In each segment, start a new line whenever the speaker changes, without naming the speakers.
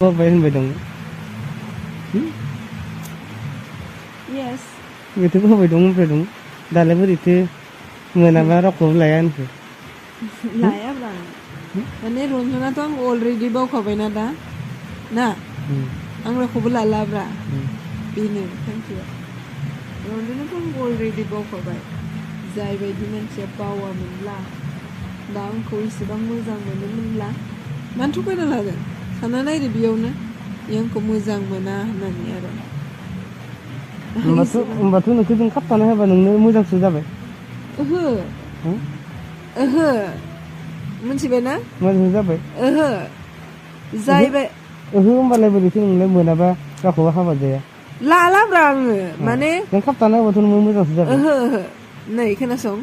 Babae होनबाय दं
Yes.
बेथ' बाबाय दं ओमफ्राय दं दालाय बोरैथो मोनाबा रावखौबो लाया होनखो
लायाब्रा माने रन्जनाथ' आं अलरेडि बावखाबायना दा ना आं रावखौबो लालाब्रा बेनो थांखिया रन्जनाथ' आं अलरेडि बावखाबाय जाय बायदि मानसिया बावामोनब्ला दा आंखौ इसेबां मोजां मोनोमोनब्ला मानो थगायना लागोन सानना नायदो बेयावनो बे आंखौ मोजां मोना होननानै आरो
होमबाथ' नोंखौ जों खाबथाना होबा नोंनो मोजांसो जाबाय
ओहो ओहो मिथिबायना
मोजांसो जाबाय
ओहो जायबाय
ओहो होमबालाय बोरैथो नोंलाय मोनाबा रावखौबो हाबा जाया
लालाब्रा आङो माने
नों खाबथाना होबाथ' नोंनो मोजांसो जाबाय
ओहो ओहो नै खोनासं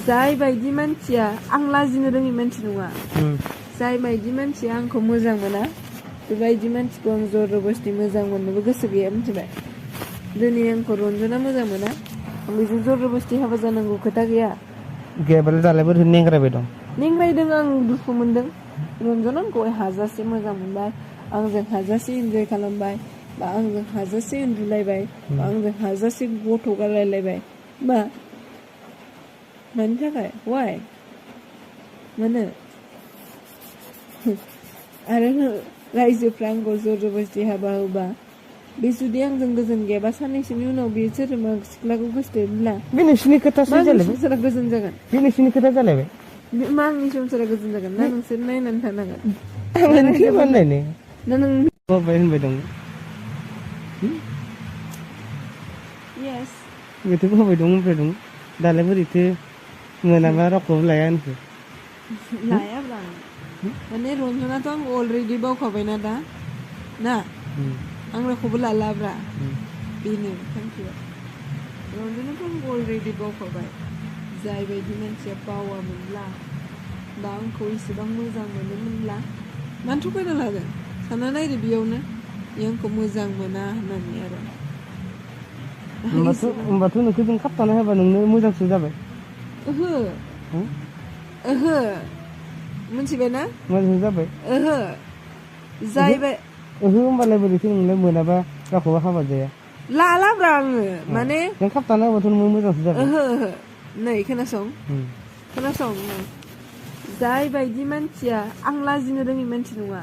जाय बायदि मानसिया आं लाजिनो रोङि मानसि नङा जाय बायदि मानसिया आंखौ मोजां मोना बेबायदि मानसिखौ आं जरबस्ति मोजां मोननोबो गोसो गैया मिथिबाय दिनै आंखौ रन्जना मोजां मोना आं बेजों जरबस्ति हाबा जानांगौ खोथा गैया
गैयाबालाय दालाय बोरै नेंग्रायबाय दं
नेंग्रायदों आं दुखु मोनदों रन्जना आंखौ हाजासे मोजां मोनबाय आंजों हाजासे इन्जय खालामबाय बा आंजों हाजासे उन्दुलायबाय बा आंजों हाजासे गथ' गारलायलायबाय मा मानि थाखाय वाइ मानो आरो रायजोफ्रा आंखौ जरबस्ति हाबा होबा बे जुदि आंजों गोजोन गैयाबा साननैसोनि उनाव बे सोरबा सिख्लाखौ गोसोथोब्ला
बे नोंसिनि खोथासो जालायबाय
संसारा गोजोन जागोन
बे नोंसिनि खोथा जालायबाय
मा आंनि संसारा गोजोन जागोन ना नोंसोर नायनानै थानांगोन
आंनिखौ मानलायनो
ना नों
बाबाय होनबाय दं
येस
बेथ' बाबाय दं ओमफ्राय दं दालाय बोरैथो मोनाबा रावखौबो लाया होनखो
लायाब्रा माने रन्जनाथ' आं अलरेडि बावखाबायना दा ना आं रावखौबो लालाब्रा बेनो थांखिया रन्जनाथ' आं अलरेडि बावखाबाय जाय बायदि मानसिया बावामोनब्ला दा आंखौ इसेबां मोजां मोनोमोनब्ला मानो थगायना लागोन सानना नायदो बेयावनो बे आंखौ मोजां मोना होननानै आरो
होमबाथ' नोंखौ जों खाबथाना होबा नोंनो मोजांसो जाबाय
ओहो ओहो मिथिबायना
मोजांसो जाबाय
ओहो जायबाय
ओहो होमबालाय बोरैथो नोंलाय मोनाबा रावखौबो हाबा जाया
लालाब्रा आङो माने
नों खाबथाना होबाथ' नोंनो मोजांसो जाबाय
ओहो ओहो नै खोनासं जाय बायदि मानसिया आं लाजिनो रोङि मानसि नङा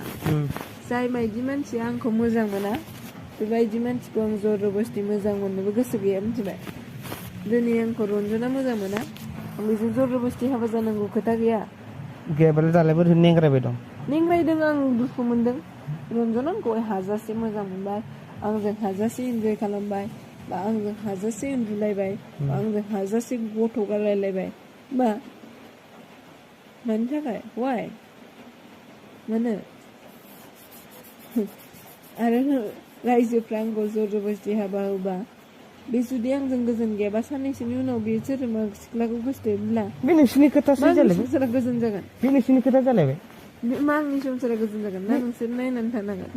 जाय बायदि मानसिया आंखौ मोजां मोना बेबायदि मानसिखौ आं जरबस्ति मोजां मोननोबो गोसो गैया मिथिबाय दिनै आंखौ रन्जना मोजां मोना आं बेजों जरबस्ति हाबा जानांगौ खोथा गैया
गैयाबालाय दालाय बोरै नेंग्रायबाय दं
नेंग्रायदों आं दुखु मोनदों रन्जना आंखौ हाजासे मोजां मोनबाय आंजों हाजासे इन्जय खालामबाय बा आंजों हाजासे उन्दुलायबाय बा आंजों हाजासे गथ' गारलायलायबाय मा मानि थाखाय वाइ मानो आरो रायजोफ्रा आंखौ जरबस्ति हाबा होबा बे जुदि आंजों गोजोन गैयाबा साननैसोनि उनाव बे सोरबा सिख्लाखौ गोसोथोब्ला
बे नोंसिनि खोथासो जालायबाय
संसारा गोजोन जागोन
बे नोंसिनि खोथा जालायबाय
मा आंनि संसारा गोजोन जागोन ना नोंसोर नायनानै थानांगोन